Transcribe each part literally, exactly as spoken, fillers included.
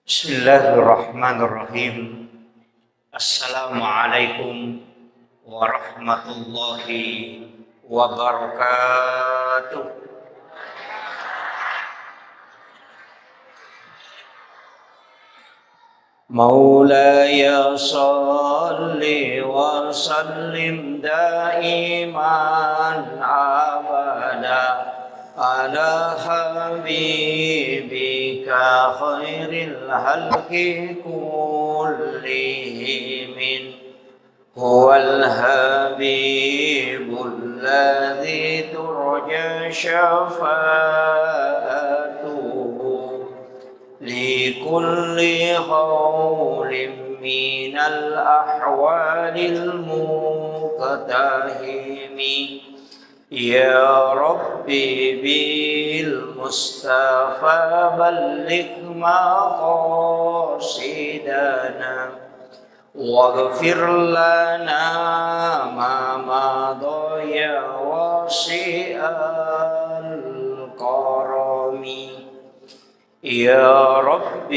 Bismillahirrahmanirrahim. Assalamualaikum warahmatullahi wabarakatuh. مولاي صل وسلم دائما أبدا على حبيبك خير الخلق كلهم. هو الحبيب الذي ترجى شفاعته لكل هول من الأهوال المقتحم. يا رب بالمصطفى بلغ مقاصدنا واغفر لنا ما مضى يا واسع الكرم. يا رب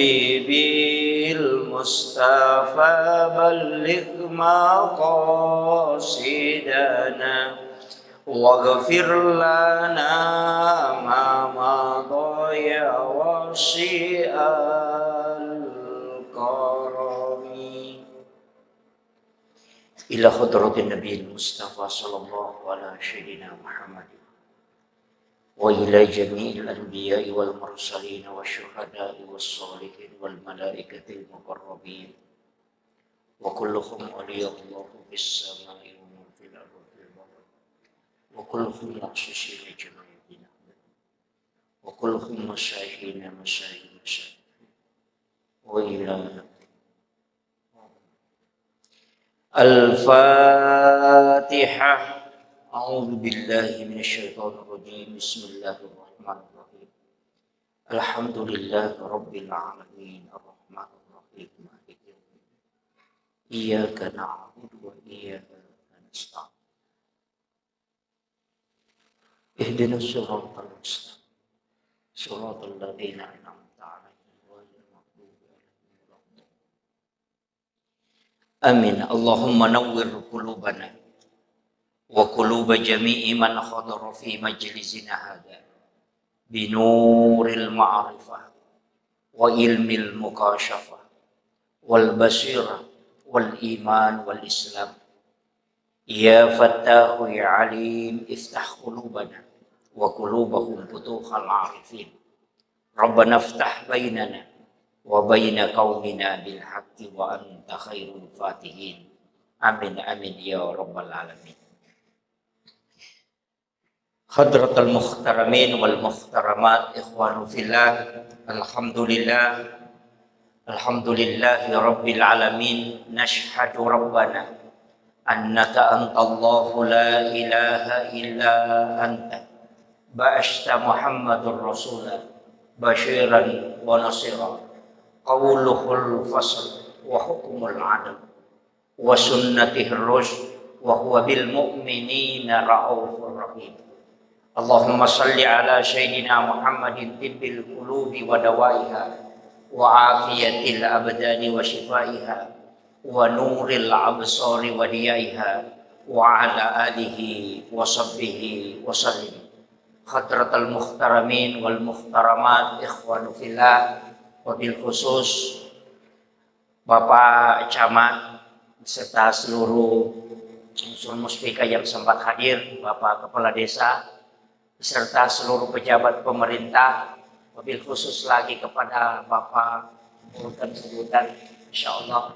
بالمصطفى بلغ مقاصدنا واغفر لنا ما مضى يا واسع الكرم. إلى حضرة النبي المصطفى صلى الله على سيدنا محمد وإلى جميع الأنبياء والمرسلين والشهداء والصالحين والملائكة المقربين وكلهم أولياء الله في السماء ومن في الأرض وفي البحر وكلهم مقصوصين جميعا وكلهم مساكين مساكين مساكين وإلى الفاتحة. أعوذ بالله من الشيطان الرجيم. بسم الله الرحمن الرحيم. الحمد لله رب العالمين. الرحمن الرحيم. مالك يوم الدين. إياك نعبد وإياك نستعين. اهدنا الصراط المستقيم. صراط الذين أنعمت عليهم غير المغضوب عليهم ولا الضالين. آمين. اللهم نور قلوبنا وقلوب جميع من حضر في مجلسنا هذا بنور المعرفة وعلم المكاشفة والبصيرة والإيمان والإسلام. يا فتاح يا عليم افتح قلوبنا وقلوبهم فتوح العارفين. ربنا افتح بيننا وبين قومنا بالحق وأنت خير الفاتحين. آمين، آمين يا رب العالمين. حضرة المحترمين والمحترمات، إخوان في الله، الحمد لله، الحمد لله رب العالمين. نشهد ربنا أنك أنت الله لا إله إلا أنت، بعثت محمد رسولا بشيرا ونصيرا، قوله الفصل وحكمه العدل وسنته الرشد وهو بالمؤمنين رءوف رحيم. اللهم صل على سيدنا محمد طب القلوب ودوائها وعافية الأبدان وشفائها ونور الأبصار وضيائها وعلى آله وصحبه وسلم. حضرة المحترمين والمحترمات، إخوان في الله، وبالخصوص Bapak Camat beserta seluruh unsur muspika yang sempat hadir, Bapak Kepala Desa, beserta seluruh pejabat pemerintah, wabil khusus lagi kepada Bapak Burhan Subutan, insya Allah.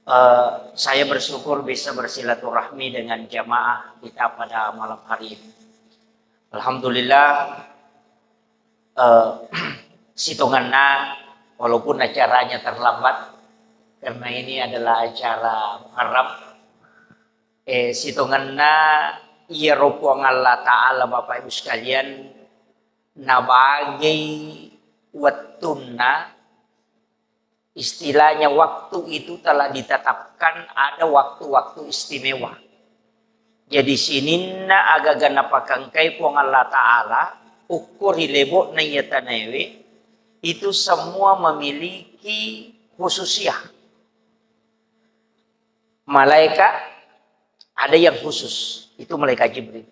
Eh, saya bersyukur bisa bersilaturahmi dengan jamaah kita pada malam hari ini. Alhamdulillah, eh, sitongenna, walaupun acaranya terlambat, karena ini adalah acara Muharram, eh, sitongenna iyaro Puang Allah Ta'ala, Bapak Ibu sekalian, nabagei wettunna, istilahnya waktu itu telah ditetapkan ada waktu-waktu istimewa. Jadi sininna agaga napakangkai Puang Allah Ta'ala, ukko ri lebo'na iya tanaewe, itu semua memiliki khususiyah. Malaikat ada yang khusus, itu malaikat Jibril.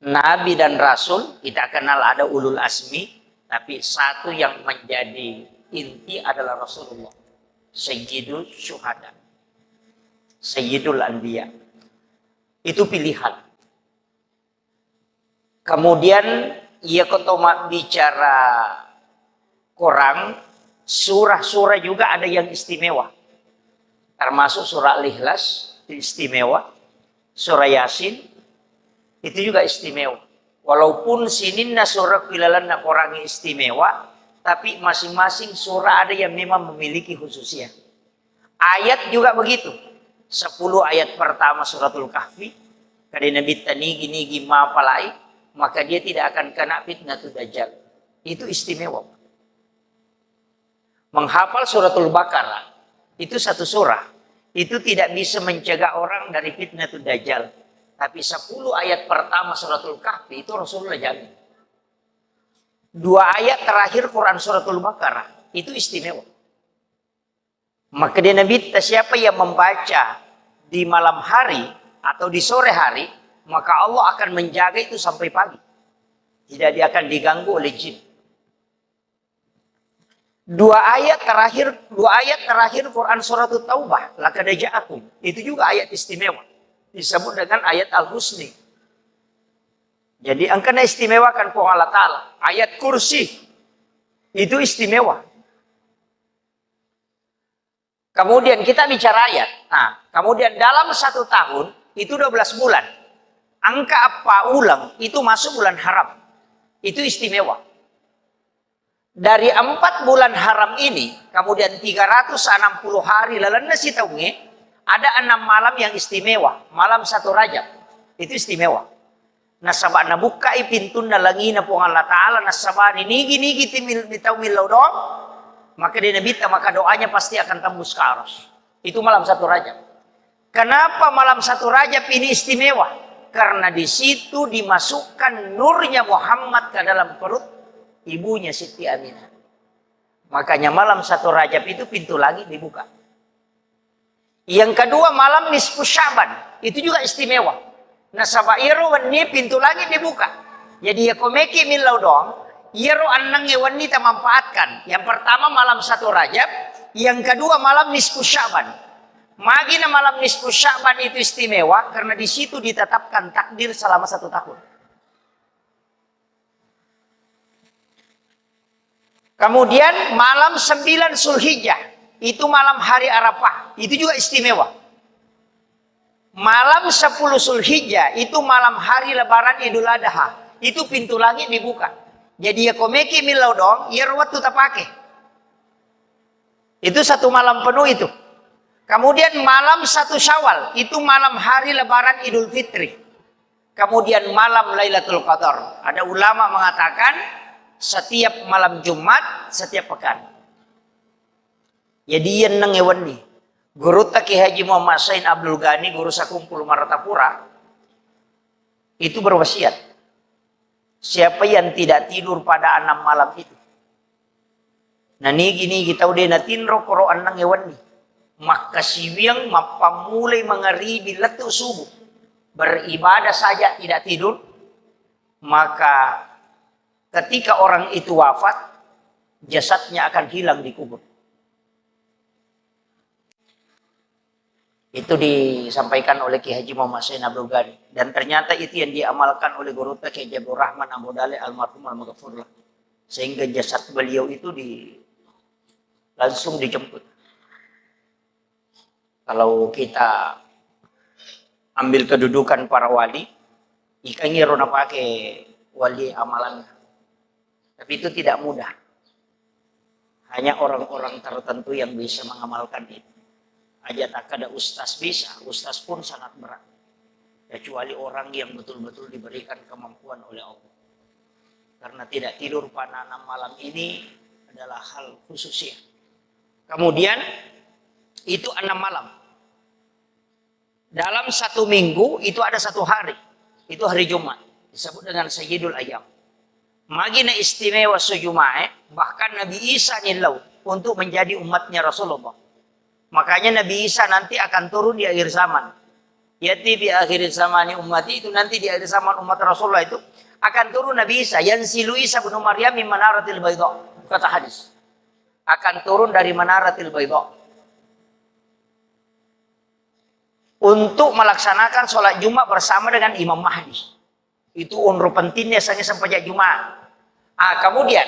Nabi dan Rasul, kita kenal ada ulul azmi, tapi satu yang menjadi inti adalah Rasulullah. Sayyidul Syuhada. Sayyidul Anbiya. Itu pilihan. Kemudian, iya ko to mabbicara Quran, surah-surah juga ada yang istimewa. Termasuk surah Al-Ikhlas, itu istimewa. Surah Yasin, itu juga istimewa. Walaupun sininna surah ilalenna Quran istimewa, tapi masing-masing surah ada yang memang memiliki khususnya. Ayat juga begitu. Sepuluh ayat pertama Suratul Kahfi, kade Nabitta nigi-nigi mapalai, maka dia tidak akan kena fitnatul Dajjal. Itu istimewa. Menghafal Suratul Baqarah, itu satu surah, itu tidak bisa mencegah orang dari fitnatul Dajjal. Tapi sepuluh ayat pertama Suratul Kahfi itu Rasulullah jamin. Dua ayat terakhir Quran Suratul Baqarah, itu istimewa. Maka dia Nabitta, siapa yang membaca di malam hari atau di sore hari, maka Allah akan menjaga itu sampai pagi. Tidak dia akan diganggu oleh jin. Dua ayat terakhir, dua ayat terakhir Quran Surat Taubah, laqad ja'akum. Itu juga ayat istimewa. Disebut dengan ayat Al-Husni. Jadi, engkana istimewakan Puang Allah Ta'ala. Ayat Kursi itu istimewa. Kemudian kita bicara ayat. Nah, kemudian dalam satu tahun itu dua belas bulan. Angka apa ulang itu masuk bulan haram. Itu istimewa. Dari empat bulan haram ini, kemudian tiga ratus enam puluh hari lalenna sitaungnge, ada enam malam yang istimewa. Malam satu Rajab, itu istimewa. Nasaba nabukkai pintunna langina Puang Allah Ta'ala, nasabari nigi-nigi timil-, mitau millau doang, maka dia Nabitta, maka doanya pasti akan tembus ke aras. Itu malam satu Rajab. Kenapa malam satu Rajab ini istimewa? Karena di situ dimasukkan nurnya Muhammad ke dalam perut ibunya Siti Aminah. Makanya malam satu Rajab itu pintu langit dibuka. Yang kedua, malam nisfu Sya'ban, itu juga istimewa. Nasaba iyaro wenni pintu langit dibuka. Jadi, iya ko meki millau doang, iyaro ennengnge wenni tamanfaatkan. Yang pertama malam satu Rajab, yang kedua malam nisfu Sya'ban. Magi na malam nisfu Sya'ban itu istimewa? Karena di situ ditetapkan takdir selama satu tahun. Kemudian malam sembilan Zulhijjah, itu malam hari Arafah, itu juga istimewa. Malam sepuluh Zulhijjah, itu malam hari Lebaran Idul Adha, itu pintu langit dibuka. Jadi, iya ko meki millau doang, iyaro wettu tapake. Itu satu malam penuh itu. Kemudian malam satu Syawal, itu malam hari Lebaran Idul Fitri. Kemudian malam Lailatul Qadar. Ada ulama mengatakan setiap malam Jumat, setiap pekan. Jadi, iya ennengnge wenni. Gurutta Kiai Haji Muhammad Sain Abdul Ghani, guru sakumpul Martapura, itu berwasiat, siapa yang tidak tidur pada enam malam itu, nanigi-nigi tau de natinro koro ennengnge wenni, makkasiwiang mappammulai mangaribi lettu subuh, beribadah saja tidak tidur, maka ketika orang itu wafat, jasadnya akan hilang di kubur. Itu disampaikan oleh Kiai Haji Muhammad Sain Abdul Ghani. Dan ternyata itu yang diamalkan oleh gurutta Kiai Haji Abdul Rahman Abu Dale almarhum almaghfurlah. Sehingga jasad beliau itu di, langsung dijemput. Kalau kita ambil kedudukan para wali, ikan iro napake wali amalan. Tapi itu tidak mudah. Hanya orang-orang tertentu yang bisa mengamalkan itu. Aja tak ada ustaz bisa, ustaz pun sangat berat. Kecuali orang yang betul-betul diberikan kemampuan oleh Allah. Karena tidak tidur pada enam malam ini adalah hal khusus ya. Kemudian itu enam malam. Dalam satu minggu itu ada satu hari. Itu hari Jumat. Disebut dengan Sayyidul Ayyam. Magi na istimewa esso Jumae, bahkan Nabi Isa nillau untuk menjadi umatnya Rasulullah. Makanya Nabi Isa nanti akan turun di akhir zaman. Yati bi akhir zamani ummati, itu nanti di akhir zaman umat Rasulullah itu akan turun Nabi Isa, yang silu Isa bin Maryam min manaratil baydha, kata hadis. Akan turun dari manaratil baydha untuk melaksanakan sholat Jumat bersama dengan Imam Mahdi. Itu onro pentingnya sangnya sempajang Jumat. Ah, kemudian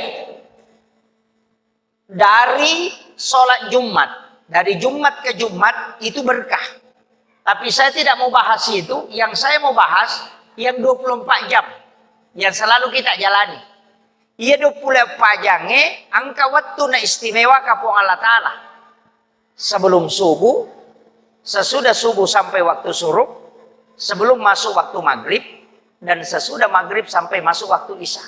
dari sholat Jumat, dari Jumat ke Jumat itu berkah. Tapi saya tidak mau bahas itu, yang saya mau bahas yang dua puluh empat jam yang selalu kita jalani. Iya dua puluh empat jangnge engka wettu na istimewa ka Puang Allah Ta'ala. Sebelum subuh, sesudah subuh sampai waktu syuruk, sebelum masuk waktu maghrib, dan sesudah maghrib sampai masuk waktu isya.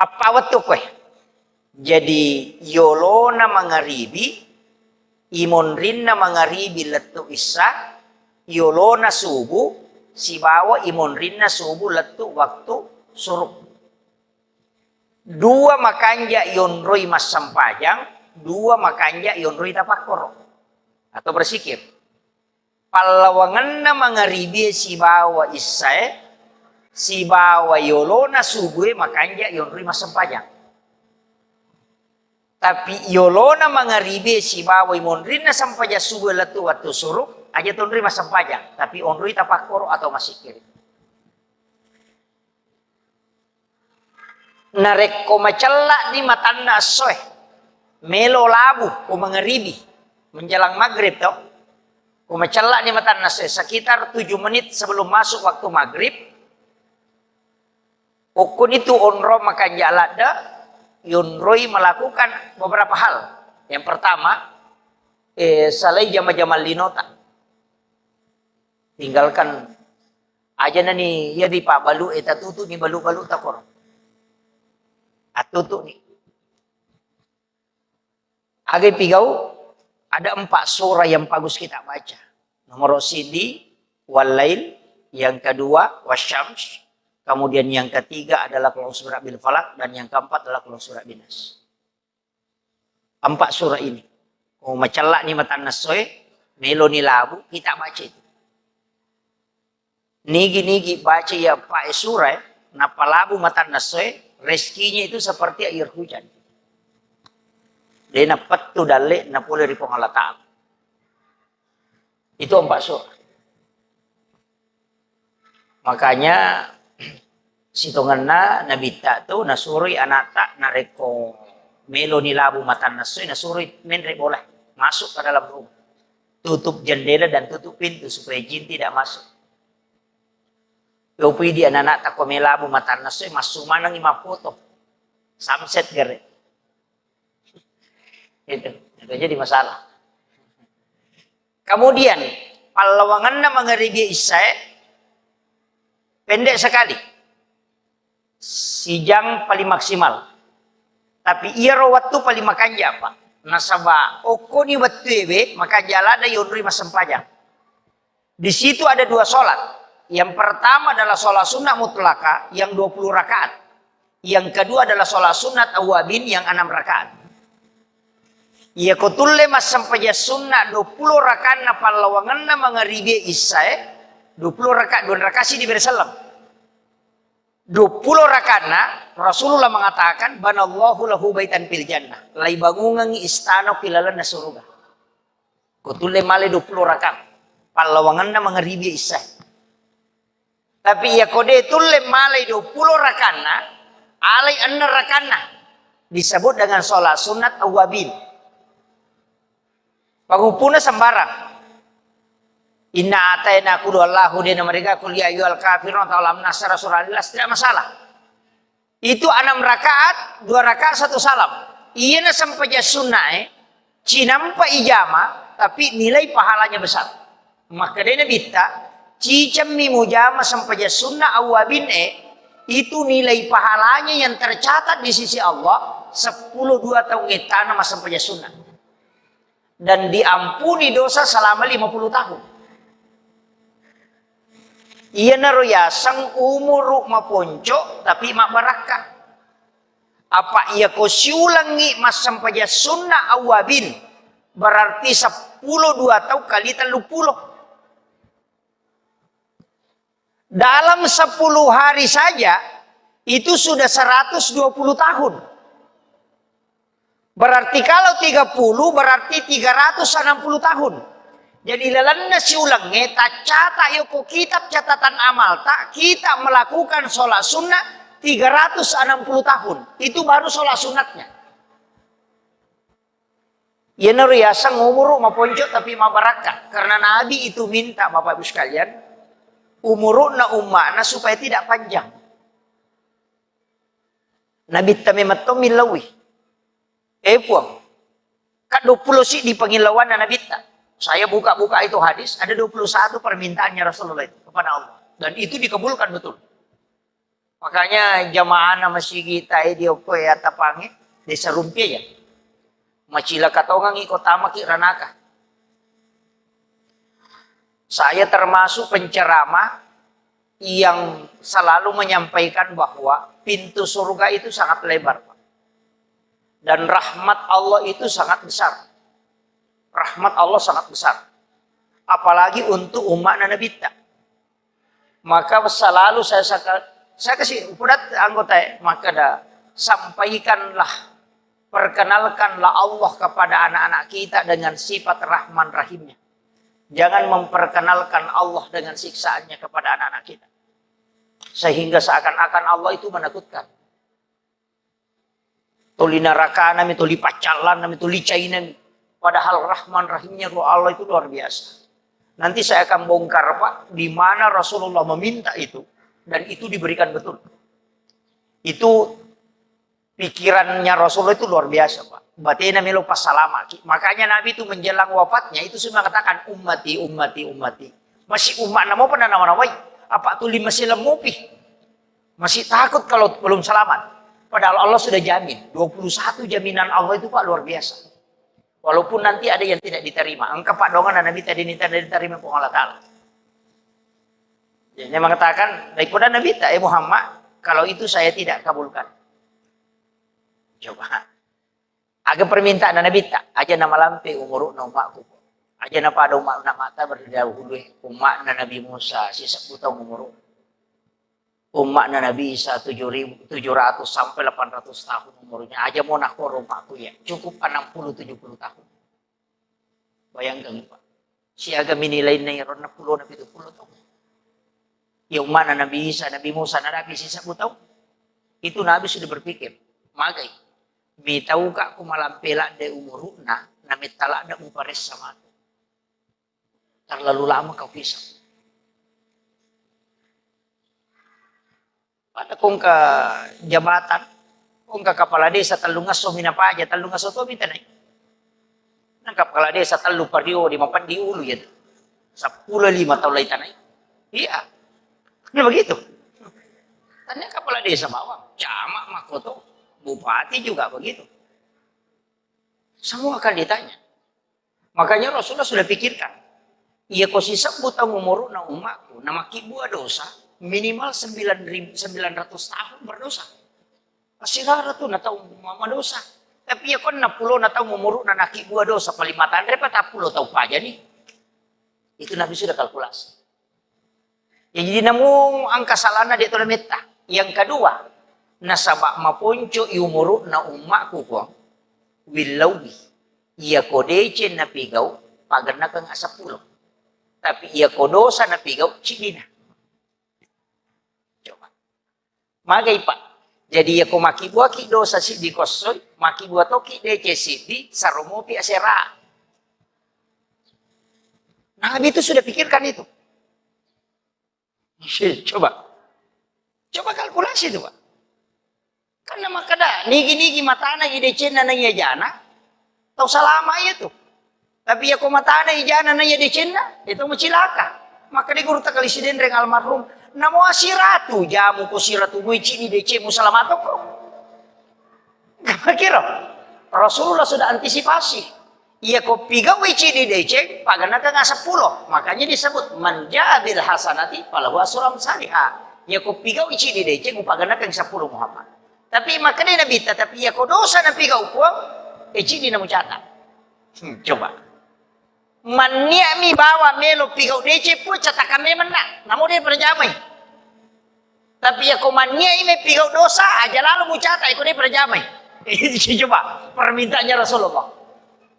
Eppa wettu koe. Jadi yolona mangaribi, imonrinna mangaribi lettu isya, yolona subuh, sibawa imonrinna subuh lettu waktu syuruk. Dua makanja yonroi massempajang, dua makanja yonroi tapakkoro atau berzikir. Pallawangenna mangaribi sibawa isyae, sibawa yolona subue makanja yonroi massempajang. Tapi yolona mangaribi sibawa imonrinna sempajang subuh lettu wettu syuruk, aja tonroi massempajang, tapi onroi tapakkoro atau massikkiri. Narekko macella'ni matanna essoe, melo labu ko mangaribi, menjelang maghrib to. Ko macella'ni matanna essoe, sekitar tujuh menit sebelum masuk waktu maghrib, okkonitu onrong makanja ladde, yonroi melakukan beberapa hal. Yang pertama, eh, salai jama-jama linota. Tinggalkan aja nani iya di pabbalu e, tatutu ni balu-balu takor. Atutu ni. Agai pigau, ada empat surah yang bagus kita baca. Nomor sidi, Wal-Lail, yang kedua, Wasyams, kemudian yang ketiga adalah Qul A'udzu Birabbil Falaq, dan yang keempat adalah Qul A'udzu Birabbin Nas. Empat surah ini. Ko macella'ni matanna essoe, meloni labu, kita baca itu. Nigi-nigi baca iya empat surah, nappa labu matanna essoe, rezekinya itu seperti air hujan. De napettu dalle napole ri Puang Allah Ta'ala. Itu empat surah. Makanya sitongenna Nabitta tu nasuroi anatta, narekko meloni labu matanna essoe, nasuroi menre bola masuk ke dalam rumah. Tutup jendela dan tutup pintu supaya jin tidak masuk. Yopi di anak-anak takko melabu matanna essoe, massu manengi mappoto. Samset gare. Itu, itu jadi masalah. Kemudian, pallawangenna mangaribi isyae pendek sekali. Sijang paling maksimal. Tapi iyaro wettu paling makanja, Pak. Nasaba okkoni wettu ewe makanja ladde yonroi massempajang. Di situ ada dua sholat. Yang pertama adalah sholat sunnah mutlaka yang dua puluh rakaat. Yang kedua adalah sholat sunnat awabin yang enam rakaat. Iya ko tulle massempajang sunnah dua puluh rakaatna pallawangenna mangaribi isyae, dua puluh rakaat, dua rakaat sidi bere selleng. Dua puluh rakaatna Rasulullah mengatakan, "Banallahu lahu baitan fil jannah." Laibangungengngi istana ki lalenna suruga. Ko tulle male dua puluh rakaat pallawangenna mangaribi isyae. Tapi iya ko de tulle malai dua puluh rakaatna, alai enneng rakaatna, disebut dengan sholat sunat awwabin. Panguppuna sembarang. Inna ataina, qul huwallahu, de namarega qul ya ayyuhal kafirun atau alam nasyrah, surah Al-Ikhlas, tidak masalah. Itu enam rakaat, dua rakaat satu salam. Iyana sempajang sunnae, cinampa ijama, tapi nilai pahalanya besar. Makkedai Nabitta, cicemmi mujama sempajang sunnah awwabin e, itu nilai pahalanya yang tercatat di sisi Allah, sepuluh dua taung ettana massempajang sunnah. Dan diampuni dosa selama lima puluh tahun. Iyanaro yaseng umuru maponco tapi mabbarakka. Apa iyako siulengngi massempajang sunna awwabin, berarti seppulo dua tau kali telluppulo. Dalam sepuluh hari saja itu sudah seratus dua puluh tahun. Berarti kalau tiga puluh, berarti tiga ratus enam puluh tahun. Jadi lalenna siulengnge taccata yoko kitab catatan amalta, kita melakukan sholat sunnah tiga ratus enam puluh tahun. Itu baru sholat sunatnya. Iyanaro yaseng umuru maponco tapi mabarakka. Karena Nabi itu minta, Bapak Ibu sekalian, umuru'na umma'na supaya tidak panjang. Nabitta memang to millauwi. Eh, Puang, kan dua puluh siddi pangillauanna Nabitta. Saya buka-buka itu hadis, ada dua puluh satu permintaannya Rasulullah itu kepada Allah. Dan itu dikabulkan betul. Makanya jamaahna masigi tae di okko ya tapange, desa Rumpie ya. Macilaka tongangi ko tamaki ranaka. Saya termasuk penceramah yang selalu menyampaikan bahwa pintu surga itu sangat lebar, Pak. Dan rahmat Allah itu sangat besar. Rahmat Allah sangat besar. Apalagi untuk umat Nabitta. Maka selalu saya saka-, saya kasih upudat anggota ya, maka da, sampaikanlah, perkenalkanlah Allah kepada anak-anak kita dengan sifat Rahman Rahimnya. Jangan memperkenalkan Allah dengan siksaannya kepada anak-anak kita. Sehingga seakan-akan Allah itu menakutkan. Toli narakanami, toli paccallanami, toli cainami. Padahal Rahman Rahimnya Allah itu luar biasa. Nanti saya akan bongkar, Pak, di mana Rasulullah meminta itu, dan itu diberikan betul. Itu pikirannya Rasulullah itu luar biasa, Pak. Batena melo passalamaki. Makanya Nabi itu menjelang wafatnya itu semua mengatakan, "Ummati, ummati, ummati." Masih umat namo pernah nama-namai. Apa tuli masih lemupi? Masih takut kalau belum selamat. Padahal Allah sudah jamin. Dua puluh satu jaminan Allah itu, Pak, luar biasa. Walaupun nanti ada yang tidak diterima. Engka, Pak, dongan Nabi tadi ini tidak diterima Puang Allah Ta'ala. Jadi dia mengatakan, daripada Nabi tak, "Eh Muhammad, kalau itu saya tidak kabulkan." Coba. Aga permintaan Nabitta, aja namalampe umuru'na umma'ku. Aja napada umma'na mata berdahulu umma'na Nabi Musa sisebbu taung umuru. Umma'na Nabi Isa tujuh ribu, tujuh ratus sampai delapan ratus tahun umurnya. Aja mau nakor umma'ku ya, cukup enam puluh tujuh puluh tahun. Bayangkan, Pak. Siaga mini lainna iyaro enneng pulo na pitu pulo taung. Ya umma'na Nabi Isa, Nabi Musa, nadapi sisebbu taung. Itu Nabi sudah berpikir, magai. Mitauka ku malampe ladde umuru'na, na metta ladde muparessa matu. Terlalu lama kau kisah. Pada kongka jabatan, kongka kepala desa tellung esso minapaja, tellung esso to mitanai. Nang kepala desa tellu pario di mapeddi ulu ya. Seppulo lima tahun lai tanai. Iya. Kan begitu. Tanya kepala desa bawang, camat makoto, bupati juga begitu. Semua akan ditanya. Makanya Rasulullah sudah pikirkan. Iya ko sisebbu taung umuru'na umma'ku, na makibbua dosa, minimal sembilan ribu, sembilan ratus tahun berdosa. Asirara tu na tau ma-, madosa. Tapi iya ko enneng pulo na taung umuru'na nakibbua dosa, paling matanre patappulo taung pajani. Itu Nabi sudah kalkulasi. Ya, jadi namu engka salahna de' to nametta. Yang kedua, nasaba maponco i umuru'na umma'ku ko, willauwi. Iya ko deceng napigau, pagennakeng seppulo. Tapi iya ko dosa napigau, ciddina. Coba. Magai, Pak. Jadi iya ko makibbuaki dosa siddi kossoi, makibbua toki deceng siddi, saromopi asera. Nabi itu sudah pikirkan itu. Coba. Coba kalkulasi itu, Pak. Kan na makkeda, nigi-nigi matana i decenna na iya jana, tau salama iya tu. Tapi iya ko matana i jana na iya decenna, itu macilaka. Makkeda guru takali sidenreng almarhum, namo asiratu jamu ko siratu mui cini decemu salamatoko. Kira Rasulullah sudah antisipasi. Iya ko pigau'i cidi deceng, paganakengnga seppulo. Makanya disebut, "Man jaa bil hasanati falahu asru amsaliha." Iya ko pigau'i cidi deceng, upaganakengngi seppulo Muhammad. Tapi makkedai Nabitta, tapi iya ko dosa napigau Puang, e cidi namucata. Hmm, coba. Mannia'mi bawa melo pigau deceng, Puang, catakan memenna. Namo de' pernah jamai. Tapi iya ko mannia'i mepigau dosa, aja lalo mucata, iko de' pernah jamai. Coba, permintaannya Rasulullah.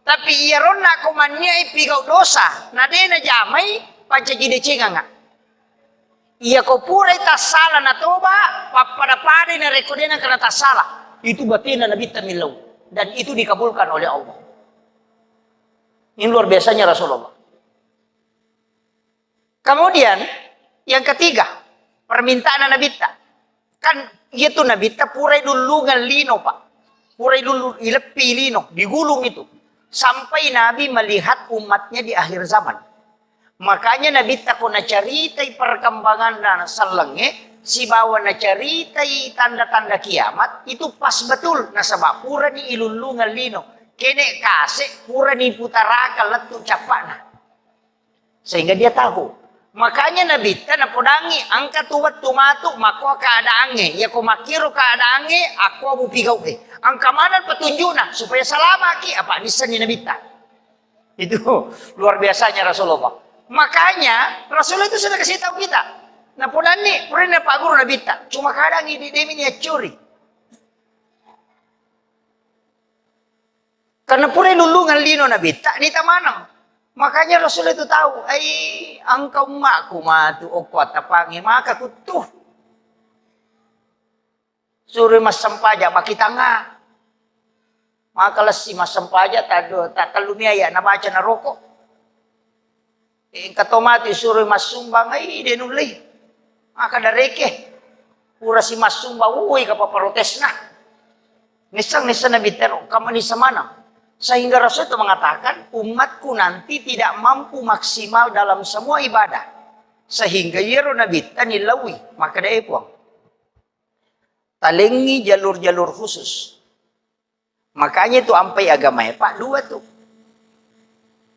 Tapi iya ronna ko mannia'i pigau dosa, na de' najamai, pancaji decengangnga. Iya ko purai tassala natoba, pappada-padai narekko de' nakana tassala. Itu batena Nabitta millau. Dan itu dikabulkan oleh Allah. Ini luar biasanya Rasulullah. Kemudian, yang ketiga, permintaan Nabitta. Kan, iya tu Nabitta purai lullungang lino, Pak. Purai lullu-, ileppi lino, digulung itu. Sampai Nabi melihat umatnya di akhir zaman. Makanya Nabitta ko nacaritai perkembanganna sellengnge, sibawa nacaritai tanda-tanda kiamat, itu pas betul. Nasaba purani ilullungang lino. Kene kase, purani putarakang lettu cappana. Sehingga dia tahu. Makanya Nabitta napodangi, engka tu wettu matu makko keadaangnge. Iya ko makkiro keadaangnge, akko mupigau'e. Engka maneng petunjukna supaya salamaki, apa nissenni Nabitta. Itu luar biasanya Rasulullah. Makanya Rasulullah itu sudah kasih tahu kita. Napodanni, purani Pak Guru Nabitta, cuma kadang ini demi niat curi. Karena pura lullungang lino Nabitta, nita maneng. Makanya Rasul itu tahu, ai engka ummaku matu okko attapangi, maka kuttu. Suri massempaja baki tangnga. Maka lessi massempaja taddo, tatellumi aya nabaca naroko. Engka to matu suroi massumbang, ai, de nullei. Maka dareke. Pura si massumbang, woi, kapa protesna. Nissang, nissang Nabi tero, kama nissang manang. Sehingga Rasul itu mengatakan, umatku nanti tidak mampu maksimal dalam semua ibadah. Sehingga yero Nabi tani lawi, maka dai puang. Talengi jalur-jalur khusus. Makanya itu ampai agamae, Pak, dua tuh.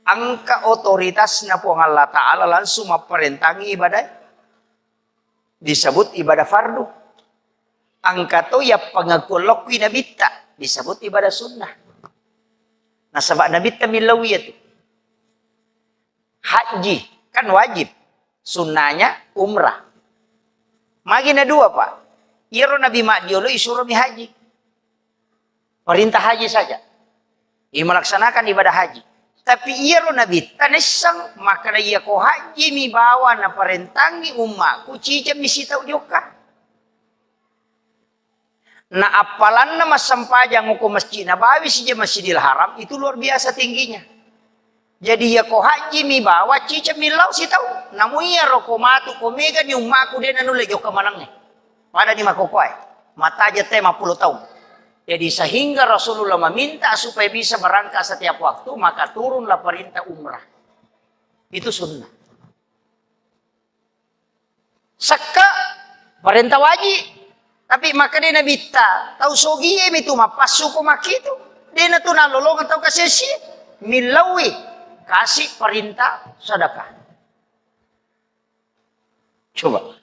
Engka otoritasna Puang Allah Ta'ala langsung mapparentangi ibadah. Disebut ibadah fardu. Engka to yappangakuan lokki nabitta. Disebut ibadah sunnah. Nasaba nabitta millau iya tu. Haji, kan wajib. Sunnahnya umrah. Magi na dua, Pak. Iyaro Nabi maddiolo isuromi haji. Perintah haji saja. Iya melaksanakan ibadah haji. Tapi iyaro Nabi tanessang, maka iya ko haji mi bawa naparentangi ummaku, ciceng mi sitau jokka. Na appalanna massempajang ko Masjid Nabawi sija Masjidil Haram itu luar biasa tingginya. Jadi iya ko haji mi bawa ciceng mi lao sitau. Namu iya ro ko matu ko mega ni ummaku de nanulle jokka manengnge. Pada ni makokoe. Mataja te mappulo taung. Jadi sehingga Rasulullah meminta supaya bisa berangkat setiap waktu, maka turunlah perintah umrah. Itu sunnah. Sekka, parenta waji. Tapi makkeda nabitta, tau sogie mi tu mappassuko makkitu. Dena tu nalolongeng tau kasiasi. Millaui kasi parenta sedekah. Coba.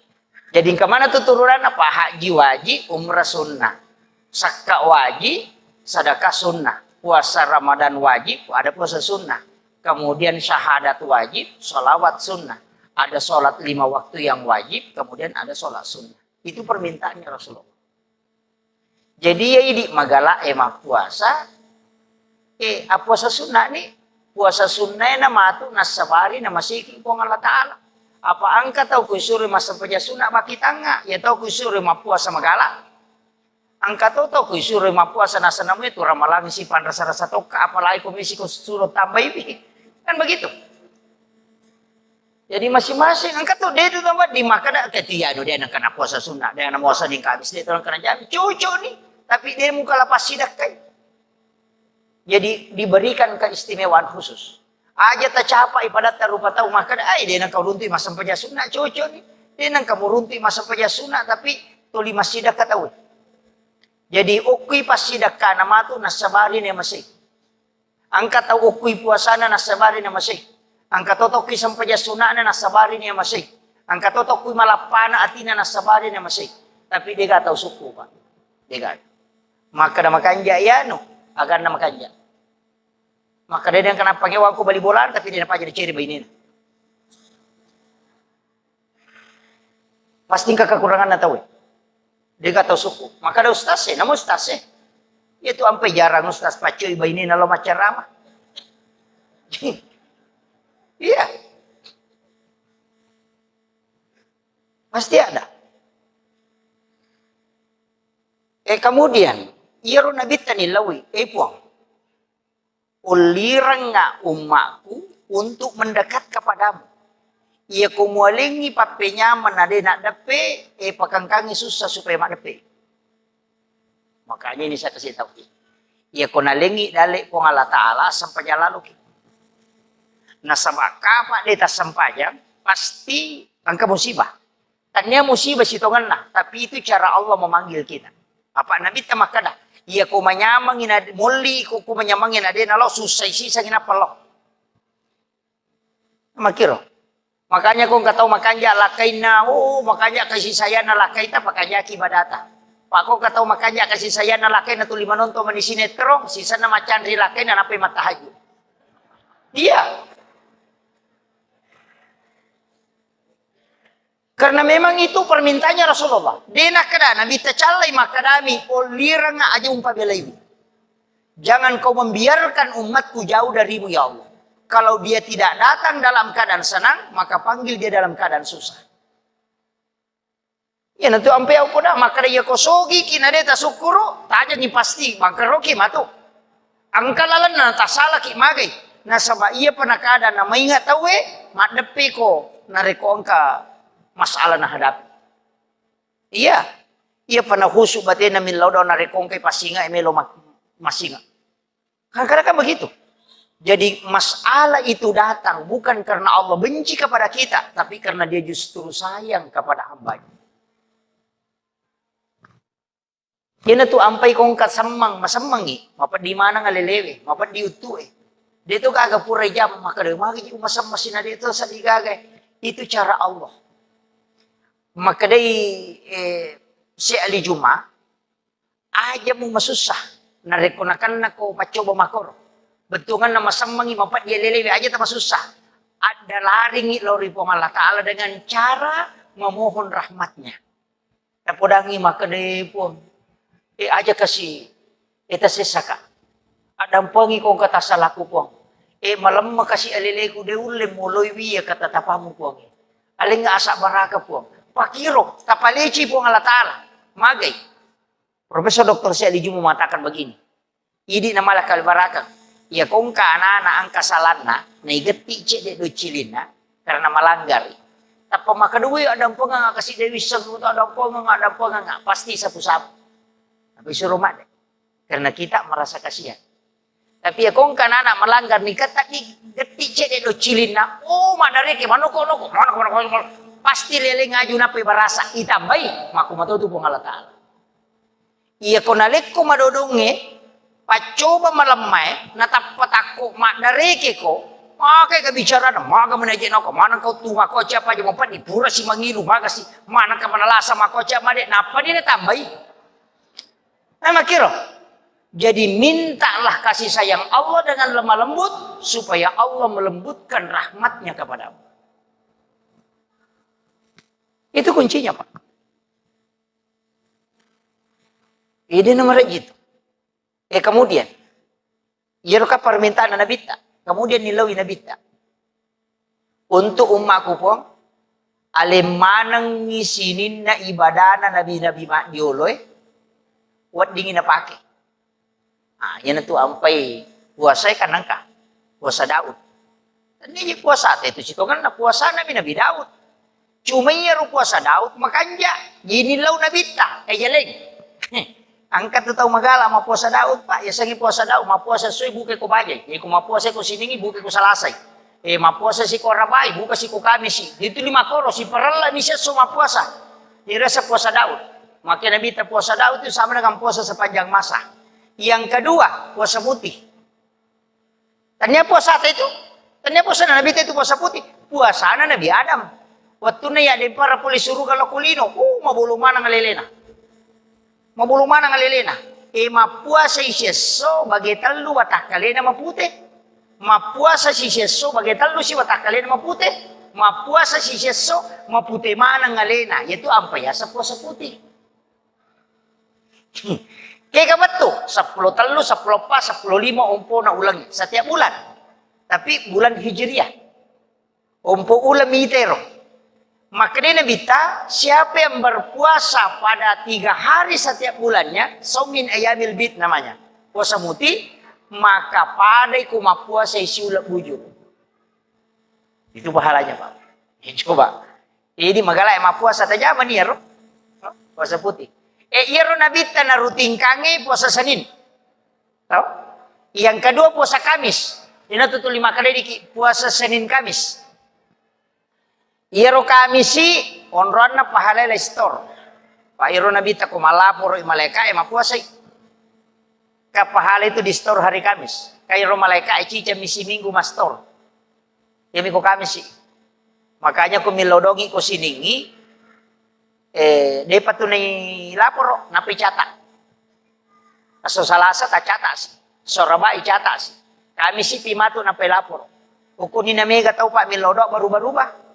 Jadi engka mana tu turunanna, Pak? Haji waji, umrah sunnah. Sakka waji, sedekah sunnah. Puasa Ramadan wajib, ada puasa sunnah. Kemudian syahadat wajib, sholawat sunnah. Ada sholat lima waktu yang wajib, kemudian ada sholat sunnah. Itu permintaannya Rasulullah. Jadi ya idi magala e mappuasa, e appuasa sunnah ni, puasa sunnah na matu nassabari na masiki Puang Allah Ta'ala. Apa engka tau kuisuro massempajang sunnah baki tangnga, ya tau kuisuro mappuasa magala. Engka to tau kuisuro mappuasa nasanamu itu ramalang si panrasa-rasa tokka, apalagi ko misi ko suro tambai pi. Kan begitu. Jadi masing-masing engka to de tu tambah di makkeda ketia no de nengka na puasa sunnah, de na puasa di Kamis, de tu nengka na jami. Cocok ni. Tapi de muka lepas sidakkai. Jadi diberikan keistimewaan khusus. Aja tacapai padatta rupa tau makkeda, ai de nengka uruntu massempajang sunnah, cocok ni. De nengka muruntu massempajang sunnah, tapi tuli massidakka tau. Jadi okkui passidakkana matu nassabari ne masih. Engka tau okkui puasana nassabari namasei. Engka to tokki sempajang suna'na nassabari namasei. Engka to tokki malappana atina nassabari namasei. Tapi dega tau sukku, Pak. Dega. Makkeda makanja iyanu, aganna makanja. Makkeda de engka nappangewangku bali bolana, tapi de napaja diceri bainena. Pasti engka kekuranganna tauwe. Dega tau sukku. Makkeda ustaz e, namu ustaz e. Iya tu ampai jarang ustaz paccoi bainena lo maccarama. Iya. Pasti ada. Eh, kemudian, iyaro nabitta nillaui, eh, Puang, ullirengnga ummakku untuk mendekat kepadamu. Iya ko mualengngi pappenyameng na de naddeppe, eh, pakangkangi sussa supaya maddeppe. Makanya ini saya kasih tahu. Iya ko nalengngi dale Puang Allah Ta'ala, sempajang laluki. Nasaba kapa de tassempajang, pasti engka musibah. Tania musibah sitongenna, tapi itu cara Allah memanggil kita. Apa Nabi ta makkeda, iya ko manyamengngi na molli ko, ko manyamengngi na de nalo, sussai sisangngi nappa lo. Makkiro. Makanya ko engka tau makanja lakkainna, oh, makanja kasih sayangna lakkaita, pakanjaki ibadata. Pak ko engka tau makanja kasih sayangna lakkainna tuli manonton mani sinetron, sisanna macanri lakkainna nappai mattahajud. Iya. Karena memang itu permintaannya Rasulullah. De nakkeda Nabi tacallai makkedami, "Ollirengnga aja umpabelaiwi. Jangan kau membiarkan umatku jauh darimu, ya Allah. Kalau dia tidak datang dalam keadaan senang, maka panggil dia dalam keadaan susah." Iyanatu ampe au poda makkeda, iya ko sogiki na de tasukkuru, tajengi pasti bangkaroki matu. Engka lalenna tasalaki magai. Nasaba iya pa nakada na mainga tauwe, maddeppeko narekko engka masalah nahadapi. Iya, iya pa nahusu batena millau dau narekko engkai passinga e melo ma-, massinga. Kadang-kadang kan begitu. Jadi masalah itu datang bukan karena Allah benci kepada kita, tapi karena Dia justru sayang kepada hambanya. Iyanatu ampai ko engka semmang, masemmangngi, mapeddi maneng alelewe, mapeddi uttue. De to gaga pura ijama, makkeda, "Magi ji umasemmang sina de to seddi gaga." Itu cara Allah. Makkedai, eh, Syekh Ali Juma, "Aja mu masussa, narekko nakennako paccoba makoro. Bettuanganna masemmangngi, mapeddi alelewe, aja tamasussa. Addalaringngi lao ri Puang Allah Ta'ala dengan cara memohon rahmatnya." Tapodangngi makkeda, "Eh, Puang, eh, aja kasi, eh, tasessaka. Addampengi ko engka tasalaku, Puang. Eh, malemma kasi aleleku, de ulle moloi wiya katatapammu, Puang. Alengnga asabbaraka, Puang." Pakiro, tapaleci Puang Allah Ta'ala. Magai. Profesor Doktor Syekh Ali Juma mengatakan begini, idi na mala kalibarakeng, iya ko engka anana engka salanna, naigetti cedde doccilinna, karena malanggari. Tappa makkedui, "Addampengeng kasi de wisseng, addampengeng, addampengeng," pasti sapu-sapu. Tapi suruh madde, karena kita merasa kasihan. Tapi iya ko engka anana melanggar, niketta di getti cedde doccilinna, oh, maddareke, manoko-noko, manoko-noko, pasti leleng aju nappai barasa, itambai, makku matotu Puang Allah Ta'ala. Iya ko nalekko madodongnge, paccoba malemmae, natappa takko maddarekeko, magai ka bicarana, maga menaje nako, maneng kau tu makoca apa aja mapeddi, pura si mangilu, maga si, maneng ka manalasa makoca made, nappa dia natambai. Eh, makkiro. Jadi mintalah kasih sayang Allah dengan lemah lembut supaya Allah melembutkan rahmatnya kepadamu. Itu kuncinya, Pak. Ini nomor itu. Eh, kemudian, iyaro ka permintaan Nabitta. Kemudian nilaui Nabitta. Untuk ummaku, Puang, aleng manengngi sininna ibadana nabi-nabi maddioloe, weddingngi napake. Ah, iyanatu ampai puasae kan engka. Puasa Daud. Tennia je puasata itu sitongenna puasanami Nabi Daud. Cuma iyaro puasa Daud makanja, jadi lau Nabitta, eh, jaleng. Heh, engka tu tau magala mappuasa Daud, Pak, yasengnge puasa Daud, mappuasa essoe buka ko bajai, eh, ko mappuasa ko siningi buka ko salasai. Eh, mappuasa si ko arabai, buka si ko kamisi. Itu lima koro, si parella mi siesso mappuasa. Dirasa puasa Daud. Makanya Nabitta puasa Daud itu sama dengan puasa sepanjang masa. Yang kedua, puasa putih. Tania puasata itu, tania puasana Nabitta itu puasa putih. Puasana Nabi Adam. Wettunna yaddepara pole suruga lao ko lino, uh, mabolo maneng alelena. Mabolo maneng alelena. E, mappuasai siesso bage tellu watakkalena mapute. Mappuasa sisiesso bage tellu si watakkalena mapute. Mappuasa sisiesso mapute maneng alena. Yaitu ampa yaseng puasa putih. Kega wettu, seppulo tellu, seppulo eppa, seppulo lima ompona ulengnge setiap bulan. Tapi bulan Hijriah. Ompo uleng mitero. Makkedai Nabitta, siapa yang berpuasa pada tiga hari setiap bulannya, saumin ayyamil bid namanya. Puasa muti, maka padai ku mappuasai siuleng bujur. Itu pahalanya, Pak. Ya, coba. Jadi magala mappuasa tajamani iyaro. Puasa putih. Eh, iyaro Nabitta narutinkangngi puasa Senin. Tau? Yang kedua puasa Kamis. Ina tu tuli makkedai diki puasa Senin Kamis. Iyaro Kamisi onroanna pahalai lai store. Pak, iyaro Nabitta ko malaporo i malaika e mappuasai. Ka pahala itu di store hari Kamis. Ka iyaro malaika e ciceng mi siminggu ma store. Iyami ko Kamisi. Makanya ko millau dongi ko Siningi, eh, depa tu nai laporo, napai catat. Aso Salasa ta catat si, so Rabai catat si. Kamisi pi matu napai laporo. Ukunni na mega tau, Pak, millau do baru-baruba.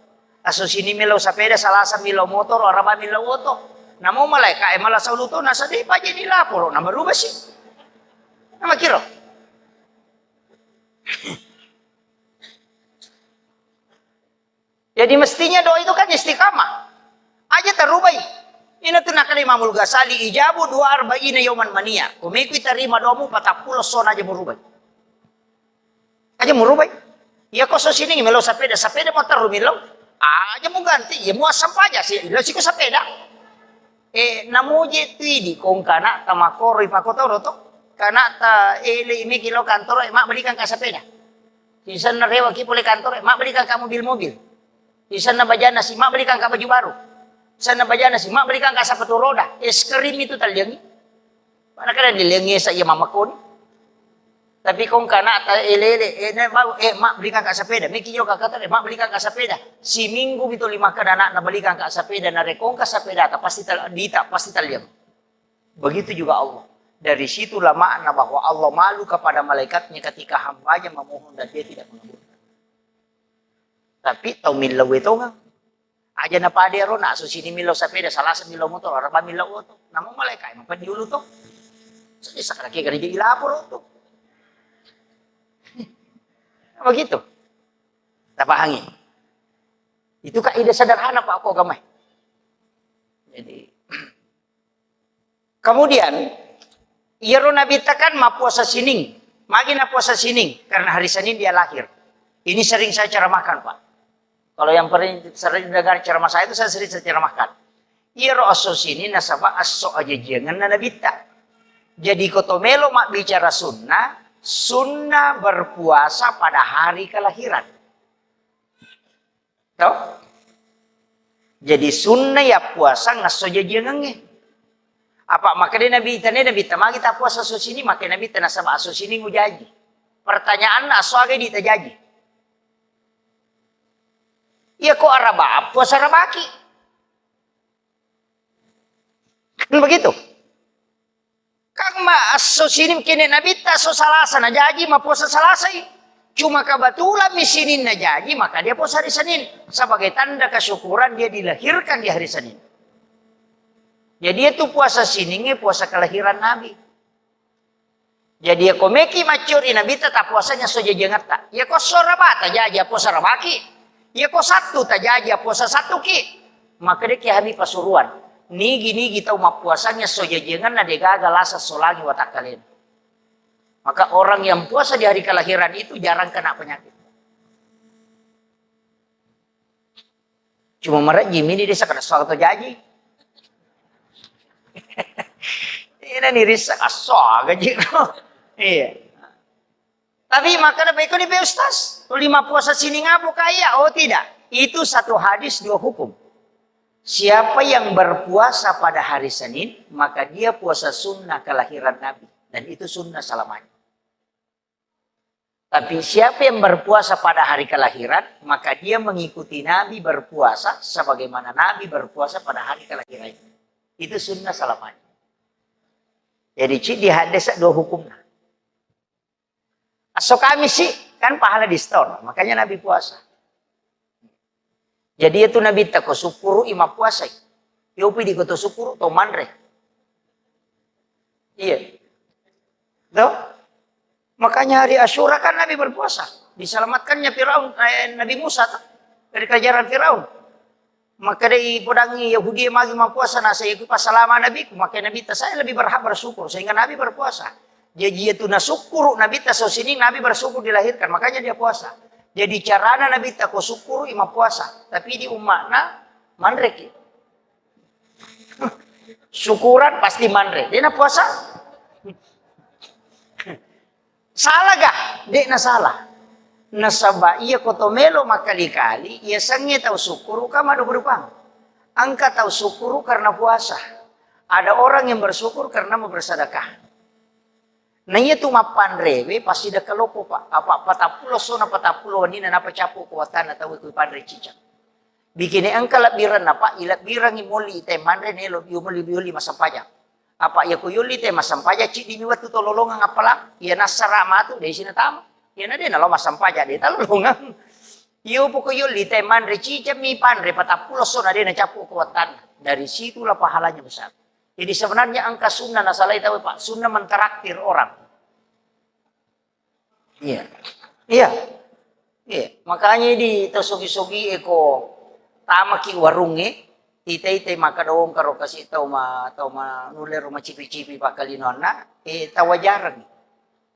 Aso Sining millau sapeda, Salasa millau motoro, Araba millau oto. Namo malaika e mala saulu to, nasa depa jadi laporo, na baruba si. Namakiro. Jadi mestinya doa itu kan istiqamah. Aja tarubai. Ina tu nakali Imamul Ghazali, ijabu dua arba'ina yauman mania. Kumikui tarima doamu patappulo sona aja murubai. Aja murubai. Iya ko so Sining melo sapeda, sapeda mo terru melo. Aja mu ganti, iya mu asam paja si, lo siko sapeda. Eh, namuji tu idi kong kana tamakoro ipakotoro to. Kana ta ele imiki lo kantoro, eh, mak belikan ka sapeda. Sisenna rewa ki pole kantoro, eh, mak belikan ka mobil-mobil. Sisenna bajana si, mak belikan ka baju baru. Sisenna bajana si, mak belikan ka sepatu roda. Es krim itu taliangi. Mana kada dilengi sa iya mamakoni. Tapi kong kana ta elele, eh, ne bau, eh, mak belikan ka sepeda. Miki yo kakata, eh, mak belikan ka sepeda. Siminggu itu lima kada anak na belikan ka sepeda, na rekong ka sepeda, ta pasti tal-, dita, pasti taliang. Begitu juga Allah. Dari situlah makna bahwa Allah malu kepada malaikatnya ketika hambanya memohon dan dia tidak mengabulkan. Tapi tau millau e tongang. Aja na pada ero, na aso Sining millau sapeda, Salasa millau motor, Araba millau oto. Namu malaika e mapeddi ulu to. Jadi sakara ke gereja ilaporo to. Begitu. Tapahangi. Itu kaidah sederhana, Pak, ko agama. Jadi Kemudian, iyaro Nabitta kan mappuasa Sining. Magi nappuasa Sining? Karena hari Senin dia lahir. Ini sering saya ceramahkan, Pak. Kalau yang pernah sering dengar ceramah saya itu, saya sering saya ceramahkan. Iyaro esso Sining nasaba esso ajajiangenna Nabitta. Jadi, ko to melo mabbicara sunnah, sunnah berpuasa pada hari kelahiran. To? Jadi sunna ya puasa ngasso jajiangengnge. Apa makkeda Nabi, tane Nabi, tamagi ta puasa esso Sining, makkeda Nabi, tanasaba esso Sining ujaji. Pertanyaanna, esso aga idi tajaji? Iya ko Araba, puasa Arabaki. Kan begitu? Kan ma esso Sining kene Nabitta esso Salasa najaji, mapuasa Salasai. Cuma kebetulan mi Sining najaji, maka dia puasa hari Senin sebagai tanda kesyukuran dia dilahirkan di hari Senin. Jadi itu puasa Siningnge puasa kelahiran Nabi. Jadi ya ko meki maccuri Nabitta, ta puasanya esso jajiangetta. Ya ko esso Araba tajaji, puasa Arabaki. Iya ko Sattu tajaji, puasa Sattuki. Makkedaki Habib Pasuruan, nigi-nigi tau mappuasangnge esso jajiangenna degaga lasa esso langi watakkalena. Maka orang yang puasa di hari kelahiran itu jarang kena penyakit. Cuma marejji mini desa kada soal to jaji. Ini nih risa aso gaji. Iya. Tapi makkeda, "Baikoni pe Ustaz, tuli mappuasa Sining apo kaya?" Oh tidak, itu satu hadis dua hukum. Siapa yang berpuasa pada hari Senin, maka dia puasa sunnah kelahiran Nabi. Dan itu sunnah selamanya. Tapi siapa yang berpuasa pada hari kelahiran, maka dia mengikuti Nabi berpuasa sebagaimana Nabi berpuasa pada hari kelahirannya. Itu sunnah selamanya. Jadi, ci di hadis dua hukumnya. Esso Kamis sih, kan pahala di store, makanya Nabi puasa. Jadi itu Nabi ta ko sukkuru i mappuasai. Yopi di ko to sukkuru to manre. Iya. Tuh. Makanya hari Asyura kan Nabi berpuasa. Diselamatkannya Firaun, eh, Nabi Musa tuh, dari kejaran Firaun. Maka dei podangi Yahudi magi mappuasa, nasa iku pasalama nabiku, maka Nabi ta saya lebih berhak bersyukur sehingga Nabi berpuasa. Jadi itu nasukkuru Nabi ta so sini Nabi bersyukur dilahirkan, makanya dia puasa. Jadi carana Nabi ta ko sukkuru i mappuasa, tapi di umma'na manreki. Syukuran pasti manre, dena puasa. Salah gah? Dek na salah. Nasaba iya ko to melo makkali-kali, iya sengnge tau sukkuru ka maddupa-dupang. Engka tau sukkuru karena puasa. Ada orang yang bersyukur karena mau bersedekah. Na iya tu mappanrewe pasti dekke loppo, Pak. Apa patappulo sona patappulo wenina napa cappu ko wattanna tau ku panre cicak. Bikini engka lebbirenna, Pak, ilebbirengi moli te manre nelo yumoli yoli massempajang. Apa iya ko yolli te massempajang, ciddimi wettu to lolongeng appalang, iya nassara matu, desi natama. Iya na de nalo massempajang, de talolongeng. Iyo poko yolli te manre cicemmi panre patappulo sona de nacappu ko wattanna. Dari situlah pahalanya besar. Jadi sebenarnya engka sunnah nasalai tau, Pak, sunnah mentraktir orang. Iya. Iya. Iya. Makanya di tau sogi-sogi eko tamaki warungnge, ita-ita maka dong karo kasi tau ma, tau ma nulle ro macipi-cipi pakkalinoanna, eh, tawajareng.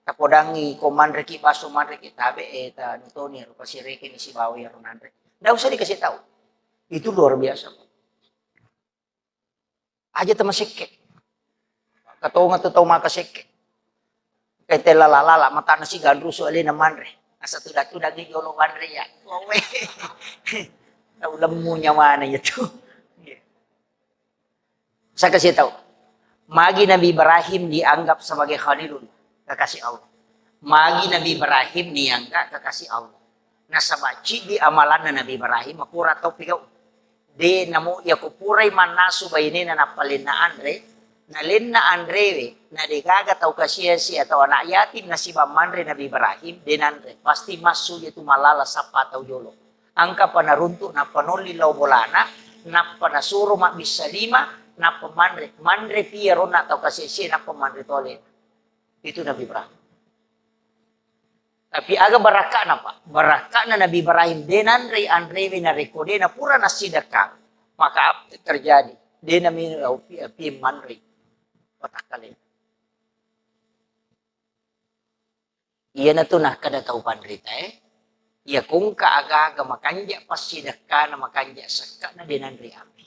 Tapodangi ko manreki baso, manreki tabe, eh, ta nutoni ro kasi rekeni sibawa iyaro nanre. Ndak usah dikasih tahu. Itu luar biasa. Aja tamasekke. Katonga tu tau maka sekke. Kai tella lala, lala, matana si ganrusu alena manre. Asa tuda-tudangi jolo manre ya. Wawe. Tau lemmu nyawana ya tu. Saya kasih tahu. Magi Nabi Ibrahim dianggap sebagai Khalilullah, kekasih Allah. Magi Nabi Ibrahim niangka kekasih Allah. Nasaba ciddi amalanna Nabi Ibrahim, makura tau pigau. De namo iya ko purai mannasu bainena nappa lenna anre, nalenna anrewe, na degaga tau kasiasi atau anak yatim nasiba manre Nabi Ibrahim, de nanre. Pasti massu iya tu malala sappa tau jolo. Engkapa naruntuk nappa nolli lao bolana, nappa nasuro mabbissa lima, nappa manre. Manre pi iyaronna tau kasiasi nappa manre tole. Itu Nabi Ibrahim. Tapi aga barakka'na, Pak? Barakka'na Nabi Ibrahim, de nanrei anrewe narekko de napura nassidekka, maka apa terjadi? De nami api, api manrei watakkalena. Iyanatu nakkeda tau panritae, iya kongka aga-aga makanja passidekkana, makanja sekka'na, de nanrei api.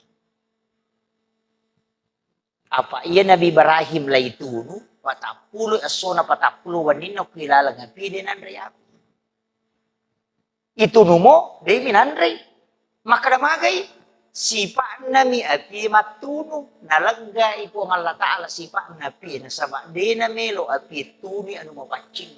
Apa iya Nabi Ibrahim laitunu, patappulo essona, patappulo wenninna ku ilaleng api, de nanrei api. Itunumo, de minanrei. Makkeda magai, sipa'nami api mattunu, naleggai Puang Allah Ta'ala sipa'na api, nasaba de namelo api tuni anu mapaccing.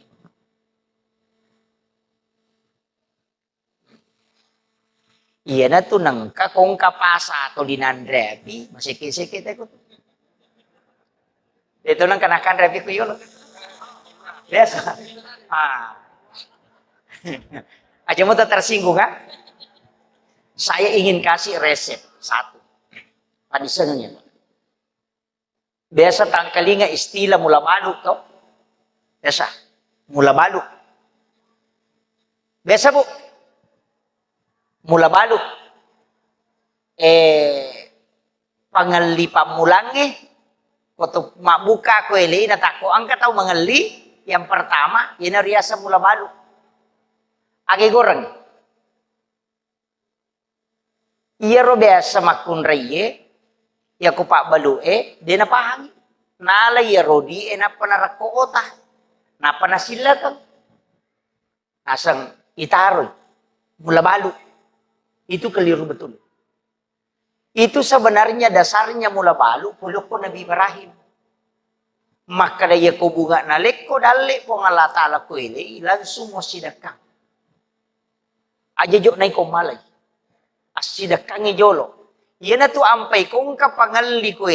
Iyanatu nengka kongka pasa atau dinanre api, maseke-seke teko. Itu nengka nakanre api ku yolo. Biasa. Ah. Aja mau tersinggung, kan? Saya ingin kasih resep satu. Tadi senengnya. Biasa tangkalinga istilah mula balu to? Biasa. Mula balu. Biasa, Bu. Mula balu. Eh, pangelli pammulangnge, ko to mabbuka ko elena takko engka tau mengelli, yang pertama, ina riasa mula balu. Age goreng. Iyaro biasa makkunraiye, yako pabbalu'e, de napahangi. Nala iyaro di'e nappa narakko ota, nappa nasillakeng. Naseng itaroi, mula balu. Itu keliru betul. Itu sebenarnya dasarnya mula balu, pulokko Nabi Ibrahim. Makkeda, iya ko bunga nalekko dalle Puang Allah Ta'ala ko elei, langsung mo sidekkang. Aja jo naiko malai. Assidekkangi jolo. Iyanatu ampai ko engka pangelli ko